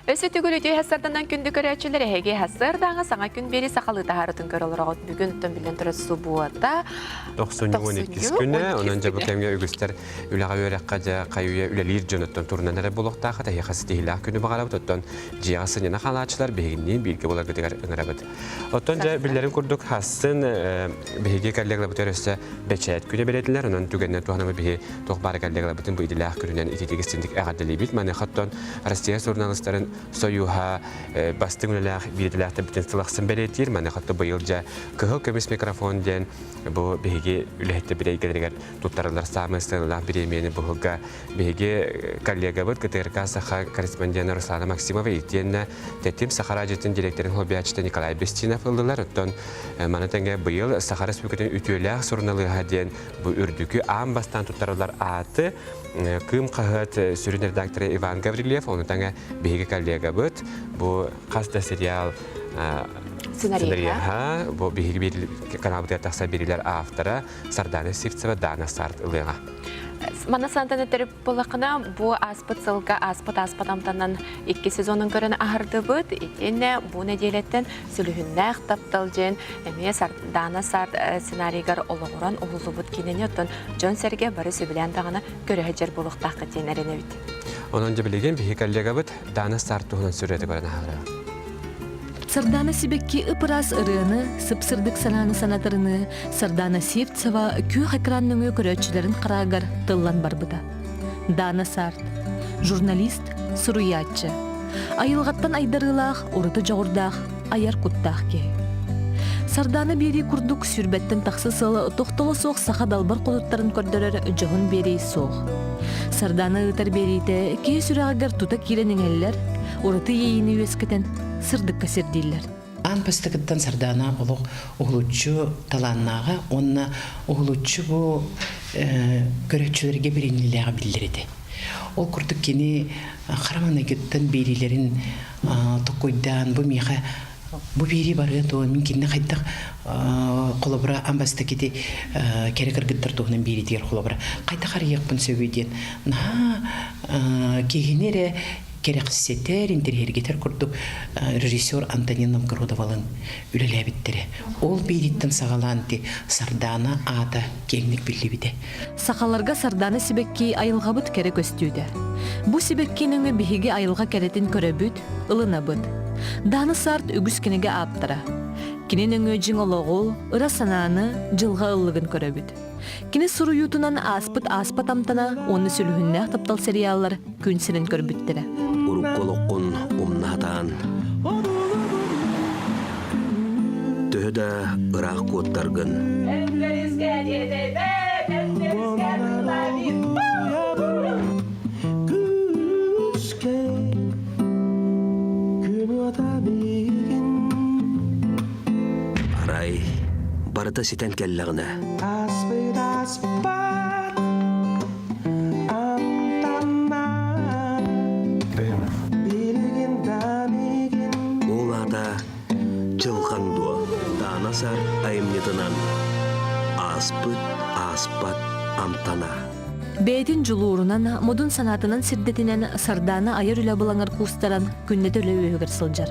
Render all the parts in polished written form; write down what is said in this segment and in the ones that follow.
Өссө төгүл үтүө сарданан күндү көрөөччүлэр эһиги сардаҥа саҥа күн биэри сахалыы таһаарытын көрө олороҕут. Бүгүн оттон биллэн турар субуота 92 күнэ, онон дьэ бу кэмҥэ үгүстэр үлэҕэ үөрэххэ дьэ хайуйа үлэлиир дьонуттан турунан эрэ буолуохтаах эһиэхэ ситиһиилээх күнү баҕарабыт. Оттон дьиэҕэ сынньана хаалааччылар биһигинниин бииргэ буоларгытыгар ыҥырабыт. Оттон дьэ биллэрин курдук хассын биһиги коллегаларбытыгар өссө бэчээт күнэ бэлиэтилэр, онон түгэнинэн туһанаммыт биһи туох баар коллегаларбытын бу идэлээх күнүнэн ититик истинник эҕэрдэлиибит. Маныаха оттон Россия суруналыыстарын сойууһа бастыҥ үлэлээх биирдэлээхтэрбитин сыл ахсын бэлиэтиир. Маныаха оттон быйыл дьэ кыһыл көмүс микрофон диэн бу биһиги үлэһиттэр эйгэлэригэр туттарыллар саамай сыаналаах бириэмийэни быһылга биһиги коллегабыт ГТРК Саха корреспондена Руслана Максимова итиэннэ Тэтим Саха радиотын директорын солбуйааччыта Николай Бестинов ыллылар. Оттон маны тэҥэ быйыл Саха Республикатын үтүөлээх суруналыыһа диэн бу үрдүкү аан бастаан туттарыллар ааты Кыым хаһыат сүрүн редактора Иван Гаврильев, ону тэҥэ биһиги коллегабыт бу хас да сериал сценариһа, бу биһиги биир каналбытыгар тахсар биэриилэр автора Сардана Сивцева Дана Сарт ылыаҕа. Манна сантан этэрip буоллаххына, бу ааспыт сылга ааспыт ааспат амтанан икки сезонун көрөн аһардыбыт. Итиэннэ бу нэдиэлэттэн сүлүһүннээх таптал диэн эмиэ Сардаана Сарт сценарийгар олоҕуран уһуллубут киинэни оттон дьон-сэргэ бары сөбүлээн даҕаны көрө сылдьар буолуохтааххыт диэн эрэнэбит. Онон дьэ билигин биһи коллегабыт Дана Сарт туһунан сүрүөтэ көрөн аһарыаҕа. Сардаана сибэкки ып-ыраас ырыаны, сып-сырдык санааны санатарыныы Сардаана Сивцева күөх экран нөҥүө көрөөччүлэрин хараагар тыллан барбыта. Дана Сарт, журналист, суруйааччы. Айылҕаттан айдарыылаах, ураты дьоҕурдаах, айар куттаах киһи. Сардаана биэрии курдук сүүрбэттэн тахса сыл тохтоло суох саха далбар кулуттарын көрдөрөр дьоһун биэрии суох. Сардаана ыытар биэриитэ киһи сүрэҕигэр тута киирэн иҥэллэр, ураты иэйиини үөскэтэн сырдыкка сирдииллэр. Аан бастакыттан Сардаана олох уһулуччу талааннааҕа уонна уһулуччу бу көрөөччүлэргэ бэриниилээҕэ биллэр этэ. Ол курдук кини хара маҥнайгыттан биэриилэрин токуйдаан бу миэхэ бу биэрии барыа дуо мин кинини хайдах холобура аан бастакы ити кэрэ кыргыттар туһунан биэриитигэр холобура хайдах арыйыахпын сөбүй диэн наһаа киһини эрэ кэрэхсэтэр, интэриэһиргэтэр курдук режиссер Антонина Новгородовалыын үлэлээбиттэрэ. Ол биириттэн саҕалаан ити Сардаана аата киэҥник биллибитэ. Сахаларга сардаана сибэкки айылҕабыт кэрэ көстүүтэ. Бу сибэкки нөҥүө биһиги айылҕа кэрэтин көрөбүт, ылынабыт. Даана Сарт үгүс кинигэ ааптара. Кини нөҥүө дьиҥ олоҕу, ыра санааны, дьылҕа ыллыгын көрөбүт. Кини суруйуутунан ааспыт ааспат амтана уонна сүлүһүннээх таптал сериаллар күн сирин көрбүттэрэ. Урукку олоххун умнаһатаан, төһө да ыраах куоттаргын, Арай, барыта ситэн кэллэҕинэ Ааспыт ааспат амтанна билигин да миигин Ол аата дьылҕаҥ дуо? Даана Сар айымньытынан Ааспыт ааспат амтана. Бэйэтин дьулуурунан, модун санаатынан сирдэтинэн Сардаана айар үлэ былаҥар куустаран күннэтэ үлэ үөһүгэр сылдьар.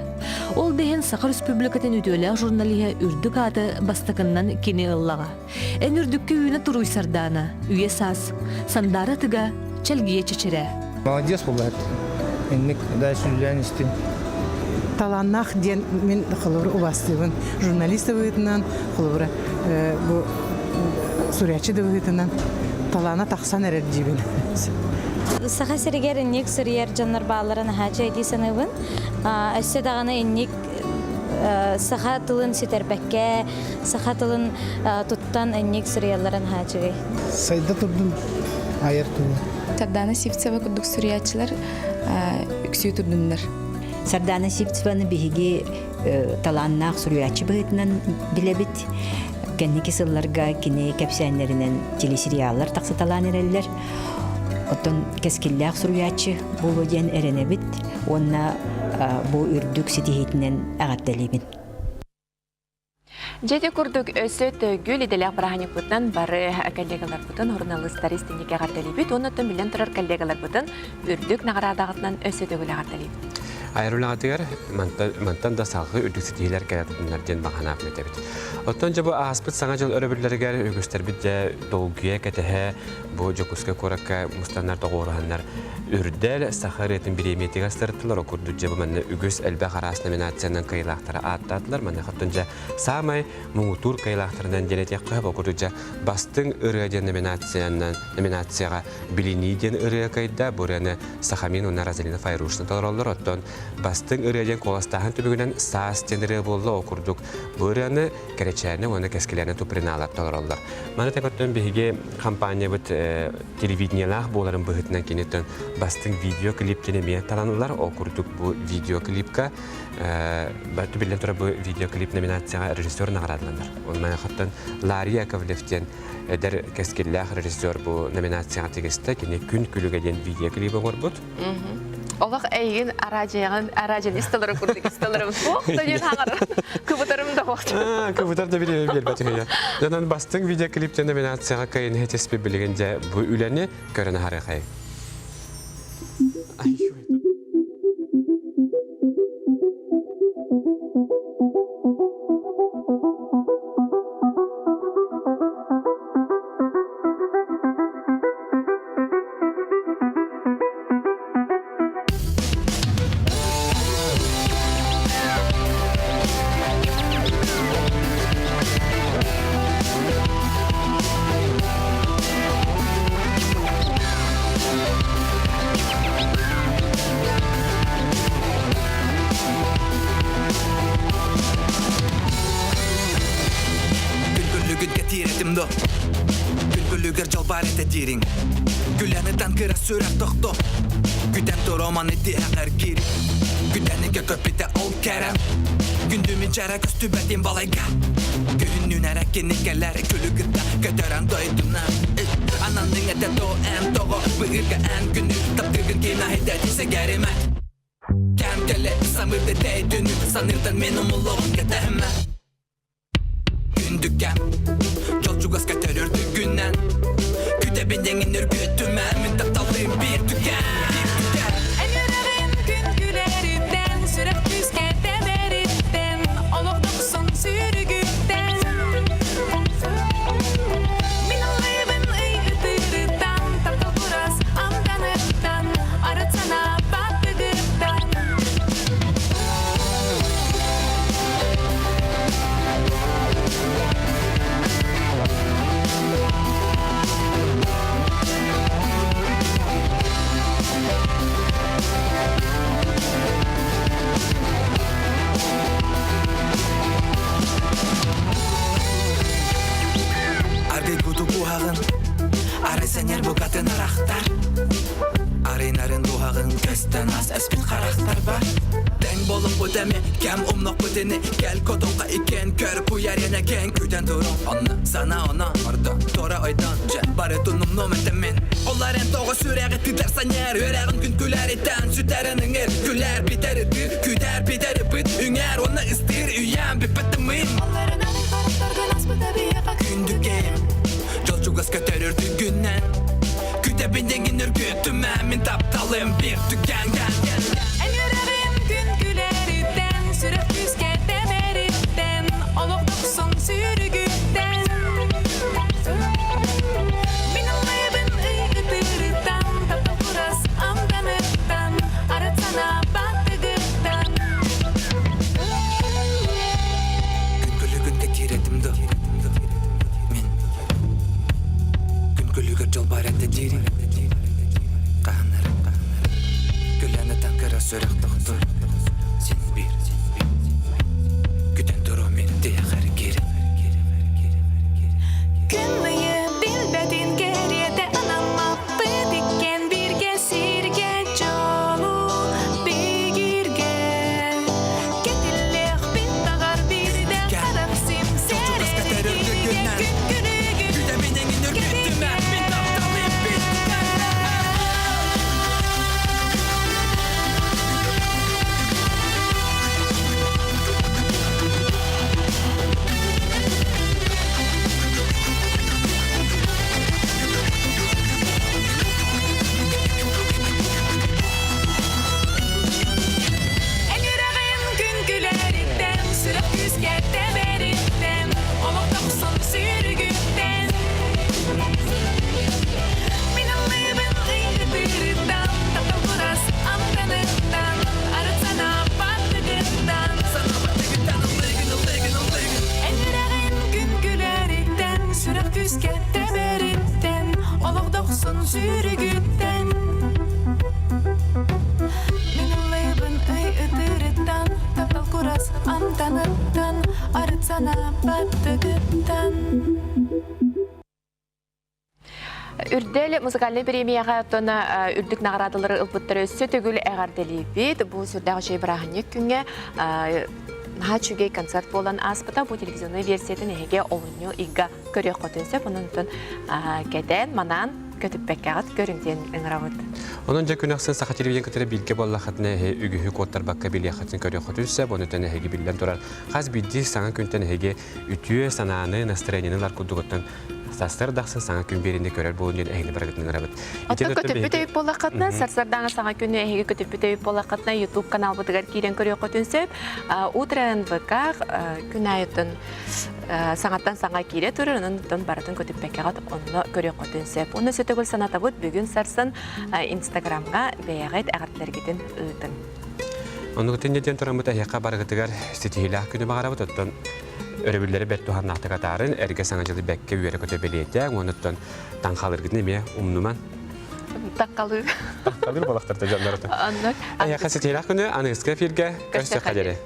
Ол да иһин Саха Республикатын үтүөлээх журналиһа үрдүк ааты бастакыннан кини ыллаҕа. Эн үрдүккэ үүнэ туруй Сардаана, үйэ саас, сандаара тыга, чэлгийэ чэчирэ. Молодец буолла инник дальше үлэлээн истин. Талааннаах диэн мин холобура убаастыыбын. Журналист да быһыытынан, холобура бу суруйааччы да быһыытынан талаана тахсан эрэр диибин. Саха сиригэр инник суруйар дьоннор баалларын наһаа дии саныыбын. Өссө даҕаны инник саха тылын сүтэрбэккэ, саха тылын туттан инник суруйалларын наһаа үчүгэй. Сайда турдун айар тылы. Сардаана Сивцева курдук суруйааччылар үксүү турдуннар. Сардаана Сивцеваны биһиги талааннаах суруйааччы быһыытынан билэбит. Кэнники сылларга кини кэпсээннэринэн телесериаллар тахсыталаан эрэллэр. Оттон кэскиллээх суруйааччы буолуо диэн эрэнэбит уонна бу үрдүк ситиһиитинэн эҕэрдэлиибин. Дьэ ити курдук өссө төгүл идэлээх бырааһынньыкпытынан бары коллегаларбытын, суруналыыстары истиҥник эҕэрдэлиибит уонна оттон биллэн турар коллегаларбытын үрдүк наҕараадаҕытынан өссө төгүл эҕэрдэлиибит. Айар үлэҕитигэр мантан да салгыы үрдүк ситиһиилэр кэлэ турдуннар диэн баҕа санаабын этэбит. Оттон дьэ бу ааспыт Саҥа дьыл өрөбүллэригэр үгүстэрбит дьэ долгуйа кэтэһэ бу Дьокуускай куоракка мустаннар тоҕуоруһаннар Үрдэл саха ырыатын бириэмийэтигэр сырыттылар. Ол курдук дьэ бу манна үгүс элбэх араас номинациянан кыайыылаахтары ааттаатылар. Маныаха дьэ саамай муҥутуур кыайыылаахтарынан диэн этиэххэ сөп. Ол курдук дьэ бастыҥ ырыа диэн номинациянан номинацияҕа Билинии диэн ырыа кыайда. Бу ырыаны Сахамин уонна Розалина Файрушина толороллор. Оттон бастыҥ ырыа диэн куоластааһын түмүгүнэн Саас диэн ырыа буолла. Ол курдук бу ырыаны Кэрэчээнэ уонна Кэскилээнэ Туприналар толороллор. Маны тэҥ биһиги компаниябыт телевидениелаах буоларын быһыытынан киниттэн бастыҥ видеоклип диэн эмиэ талан ылар. Ол курдук бу видеоклипка биллэн турар бу видеоклип номинацияҕа режиссер наҕараадаланар. Онно Ларри Яковлев диэн эдэр кэскиллээх режиссер бу номинацияҕа тигистэ. Кини Күн күлүгэ диэн видеоклип оҥорбут. Олох эйигин араадьыйаҕын араадьыйаны истэлэрэ курдук истэлэрим суох да диэн хаҥаран кыбытарым да суох. Кыбытар да бириэмэ биэрбэт үһү. Дьонон бастыҥ видеоклип диэн номинацияҕа кыайын иһитиспит билигин дьэ бу үлэни көрөн аһарыахай. Күн кэтиир этим до Күн күлүгэр дьалбаар этэ диириҥ Күлэни кыра сүрэх тохто Күтэн туроманы тиһэҕэр киир Күтэнигэ көппүтэ ол кэрэ Күндүмүн чэрэ көстүбэтин балайга Күһүннүүн эрэ кини кэлэр күлү кытта көтөрөн дойдуна Ананныҥ этэ то эн тоҕо быһыырга эн күнү Таптыыргын ким аһыйда сэгэримэ Кэм кэлэ самыырда тэйдүнү Саныырдан мен умуллоҕун кэтэһимэ Күндүккэ Дьол чугаска төрөр күннэн Күтэбин эҥин үргүтүмэ Мин тапталым биир түгэн Биир түгэн Эн үөрэҕин күн күлэриттэн, сүрэх күүскэ тэбэриттэн, олох дохсун сүүрүгүттэн. Мин ыллыыбын ый ытыырыттан, таптал курас амтаныттан, арыт санаа баттыгыттан. Аргый куту куһаҕын Арай сэнэр букатын арахтар Арыйнарын дуһаҕын көстөн ас эспит харахтар бар Тэҥ болуппут эми кэм умнохпут ини Кэл котоҥха иккен көр куйарена кэн күтэн турун Онно сана оно ордо тора ойдон Дьэ бары туннумнум этэммин Олар эн тоҕо сүрэҕи тыытар саньар Үөрэҕин күн күлэриттэн сүтэрин ыҥыр Күлэр битэр ытыыр күтэр битэр ыпыт Үҥэр уонна ыстыыр үйэм бүппэт тымын Олларынан харахтаргын аспыта биһиэхэ Күндү кэм Дьол чугас көтөрөр түгүнэн Күтэбин деңин үргүтүмэ Мин тапталым биир түгэн Эн үөрэҕин күн күлэриттэн, сүрэх күүскэ тэбэриттэн, олох дохсун сүүрүгүттэн. Мин ыллыыбын ый ытыырыттан, таптал курас амтаныттан, арыт санаа баттыгыттан. Күн күлүгүн кэтиир этим да Мин Күн күлүгэр дьол бар этэ диирим Хаһанар Күлэни таҥкыра сүрэх тохтор Син биир Күтэн туруом мин тиһэхэр киирим Күн ыйы билбэтин кэриэтэ анаммаппыт иккен бииргэ сиргэ дьолу бигиргэ Кэтиллиэхпит баҕар биирдэ харах Дьол чугас көтөрөр симсэрэригэр күннэр күн күлүгүн Күтэбин эҥин үргүтүмэ Мин тапталым биир. сүүрүгүттэн Мин ыллыыбын ый ытырыттан Таптал курас амтаныттан Арыт санаа баттыгыттан Үрдэл музыкальнай премияҕа оттон үрдүк наҕараадалары ылбыттары өссө төгүл эҕэрдэлиибит. Бу сүрдээх үчүгэй бырааһынньык күҥҥэ наһаа үчүгэй концерт буолан ааспыта. Бу телевизионнай версиятын эһиги олунньу ыйга көрүөххүтүн сөп. Онон кэтээн, манаан көтүппэккэҕит көрүҥ диэн ыҥырабыт. Онон дьэ күн ахсын Саха телевидение кытары бииргэ буоллаххытына эһи үгүһү куоттарбакка билиэххитин көрүөххүтүн сөп. Онутан эһиги биллэн турар хас биирдии саҥа күнтэн эһиги үтүө санааны, настроениены ылар курдугуттан сарсыарда ахсын саҥа күн биэриини көрөр буолун диэн эһигини барыгытын ыҥырабыт. Оттон көтүппүт өйүп буоллаххытына, сарсыардааҥы саҥа күнү эһиги көтүппүт өйүп буоллаххытына, YouTube каналбытыгар киирэн көрүөххүтүн сөп. Утро НВК күн аайыттан саҥаттан саҥа киирэ турар, онон барытын көтүппэккэҕит онно көрүөххүтүн сөп. Онно сөтөгүл санатабыт бүгүн сарсын Инстаграмҥа бэйэҕит эҕэрдэлэргитин ыытыҥ. Оннугутун диэн тураммыт эһиэхэ барыгытыгар ситиһиилээх күнү баҕарабыт. Оттон өрөбүллэри бэрт туһаннаахтык атаарын, эргэ саҥа дьылы бэккэ үөрэ-көтө бэлиэтээҥ, уонуттан таҥхалыыргытын эмиэ умнуман. Таҥхалыыр. Таҥхалыыр буолахтар да дьоннорутун. Оннук. Эһиэхэ ситиһиилээх күнү аныгыскы эфиргэ көрсүөххэ диэри.